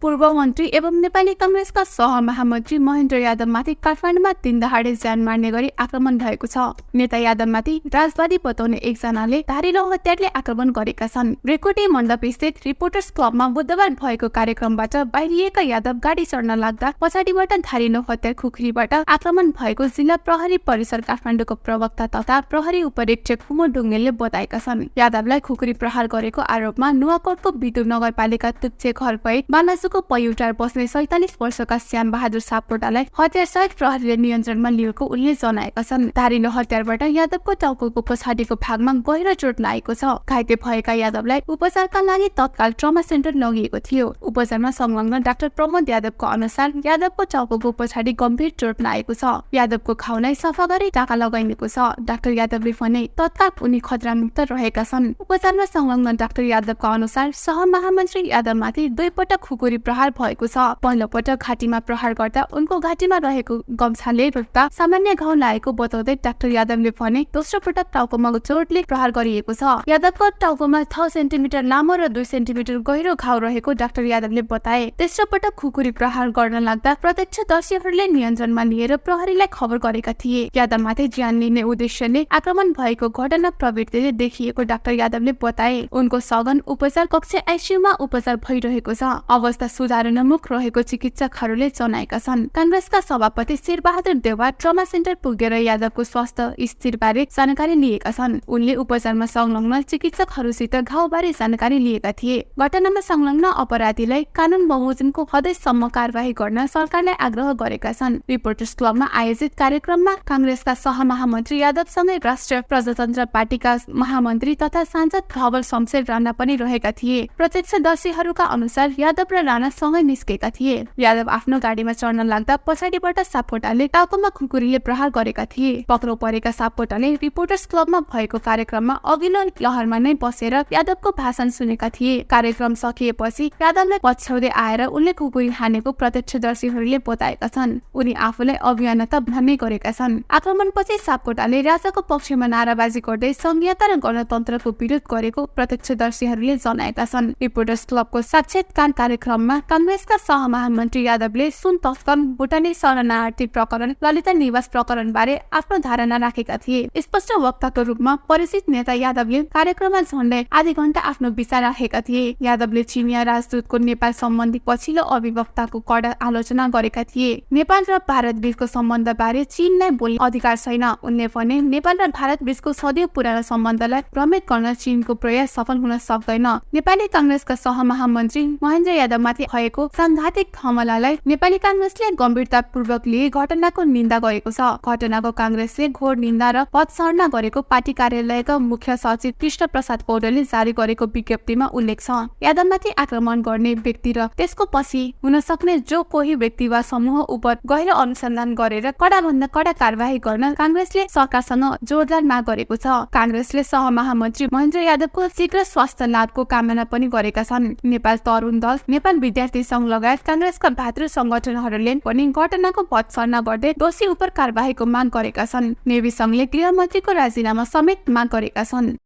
पूर्व मन्त्री एवं नेपाली कांग्रेसका सहमहामन्त्री महेन्द्र यादवमाथि काठमाडौँमा दिनदहाडे ज्यान मार्ने गरी आक्रमण भएको छ। नेता यादवमाथि राजवादी बताउने एकजनाले धारिलो हतियारले आक्रमण गरेका छन्। रेकोटी मण्डपस्थित रिपोर्टर्स क्लबमा बुधबार भएको कार्यक्रमबाट बाहिरिएका यादव गाडी चढ्न लाग्दा पछाडिबाट धारिलो हतियार खुकुरीबाट आक्रमण भएको जिल्ला प्रहरी परिसर काठमाडौँको प्रवक्ता तथा प्रहरी उपरीक्षक कुमार ढुङ्गेलले बताएका छन्। यादवलाई खुकुरी प्रहार गरेको आरोपमा नुवाकोटको बिदुर नगरपालिका तुप्चे घर भई बालाजुको पयुटार बस्ने 47 वर्षका श्याम बहादुर सापकोटालाई हतियार सहित प्रहरीले नियन्त्रणमा लिएको उनले जनाएका छन्। धारिलो हतियारबाट यादवको टाउको पछाडिको भागमा गहिरो चोट लागेको छ। घाइते भएका यादवलाई उपचारका लागि तत्काल ट्रमा सेन्टर लगिएको थियो। उपचारमा संलग्न डाक्टर प्रमोद यादवको अनुसार यादवको टाउको पछाडि गम्भीर चोट लागेको छ। यादवको घाउलाई सफा गरी टाका लगाइएको छ। डाक्टर यादवले भने तत्काल उनी खतरामुक्त रहेका छन्। उपचारमा संलग्न डाक्टर यादवका अनुसार सहमहामन्त्री यादवमाथि 2 पटक खुकुरी प्रहार भएको छ। पहिलो पटक घाँटीमा प्रहार गर्दा उनको घाँटीमा रहेको गम्छाले रुक्दा सामान्य घाउ लागेको बताउँदै डाक्टर यादवले भने दोस्रो पटक टाउकोमा चोटले प्रहार गरिएको छ। यादवको टाउकोमा 6 सेन्टिमिटर लामो र 2 सेन्टिमिटर गहिरो घाउ रहेको डाक्टर यादवले बताए। तेस्रो पटक खुकुरी प्रहार गर्न लाग्दा प्रत्यक्षदर्शीहरूले नियन्त्रणमा लिएर प्रहरीलाई खबर गरेका थिए। यादवमाथि ज्यान लिने उद्देश्यले आक्रमण भएको घटना प्रवृत्तिले देखिएको डाक्टर यादवले बताए। उनको सघन उपचार कक्ष आइसियुमा उपचार भइरहेको छ। अवस्था सुधारनमुख रहेको चिकित्सकहरूले जनाएका छन्। कांग्रेसका सभापति शेरबहादुर देउवा ट्रमा सेन्टर पुगेर यादवको स्वास्थ्य स्थितिबारे जानकारी लिएका छन्। उनले उपचारमा संलग्न चिकित्सकहरूसित घाउबारे जानकारी लिएका थिए। घटनामा संलग्न अपराधीलाई कानून बमोजिमको हदैसम्म कारबाही गर्न सरकारलाई आग्रह गरेका छन्। रिपोर्टर्स क्लबमा आयोजित कार्यक्रममा कांग्रेसका सहमहामन्त्री यादवसँगै राष्ट्रिय प्रजातन्त्र पार्टीका महामन्त्री तथा सांसद धवल शमशेर राणा पनि रहेका थिए। प्रत्यक्षदर्शीहरूका अनुसार यादव र राणा सँगै निस्केका थिए। यादव आफ्नो गाडीमा चढ्न लाग्दा पछाडिबाट सापकोटाले टाउकोमा खुकुरीले प्रहार गरेका थिए। पक्राउ परेका सापकोटाले रिपोर्टर्स क्लबमा भएको कार्यक्रममा अघिल्लो लहरमा नै बसेर यादवको भाषण सुनेका थिए। कार्यक्रम सकिएपछि यादवलाई पछ्याउँदै आएर उनले खुकुरी हानेको प्रत्यक्षदर्शीहरूले बताएका छन्। उनी आफूलाई अभियानता भन्ने गरेका छन्। आक्रमणपछि सापकोटाले राजाको पक्षमा नाराबाजी गर्दै संघीयता र गणतन्त्रको विरोध गरेको प्रत्यक्षदर्शीहरूले जनाएका छन्। रिपोर्टर्स क्लबको साक्षात्कार कार्यक्रममा कांग्रेसका सहमहामन्त्री यादवले सुन तस्कर, भुटानी शरणार्थी प्रकरण, ललिता निवास प्रकरण बारे आफ्नो धारणा राखेका थिए। स्पष्ट वक्ताको रूपमा परिचित नेता यादवले कार्यक्रममा झण्डै आधी घण्टा आफ्नो विचार राखेका थिए। यादवले चिनिया राजदूतको नेपाल सम्बन्धी पछिल्लो अभिवक्ताको कडा आलोचना गरेका थिए। नेपाल र भारत बीचको सम्बन्ध बारे चीनलाई बोल्ने अधिकार छैन। उनले भने नेपाल र भारत बीचको सदियों पुरानो सम्बन्धलाई भ्रमित गर्न चीनको प्रयास सफल हुन सक्दैन। नेपाली कांग्रेसका सहमहामन्त्री महेन्द्र यादवमाथि भएको सांघातिक हमलालाई नेपाली कांग्रेसले गम्भीरतापूर्वक लिए घटनाको निन्दा गरेको छ। घटनाको कांग्रेसले घोर निन्दा र पदसर्ना गरेको पार्टी कार्यालयका मुख्य सचिव कृष्ण प्रसाद पौडेलले जारी गरेको विज्ञप्तिमा उल्लेख छ। यादवमाथि आक्रमण गर्ने व्यक्ति र त्यसको पछि हुन सक्ने जो कोही व्यक्ति वा समूह उप गहिरो अनुसन्धान गरेर कडा भन्दा कडा कारबाही गर्न कांग्रेसले सरकारसँग जोरदार माग गरेको छ। कांग्रेसले सहमहामन्त्री महेन्द्र यादवको शीघ्र स्वास्थ्य लाभको कामना पनि गरेका छन्। नेपाल तरुण दल, नेपाल विद्यार्थी संघ लगायत कांग्रेसका भातृ संगठनहरूले पनि घटनाको पदसर्ना गर्दै दोषी उप कारबाहीको माग गरेका छन्। नेवी संघले गृहमन्त्रीको राजीनामा समेत माग गरेका छन्।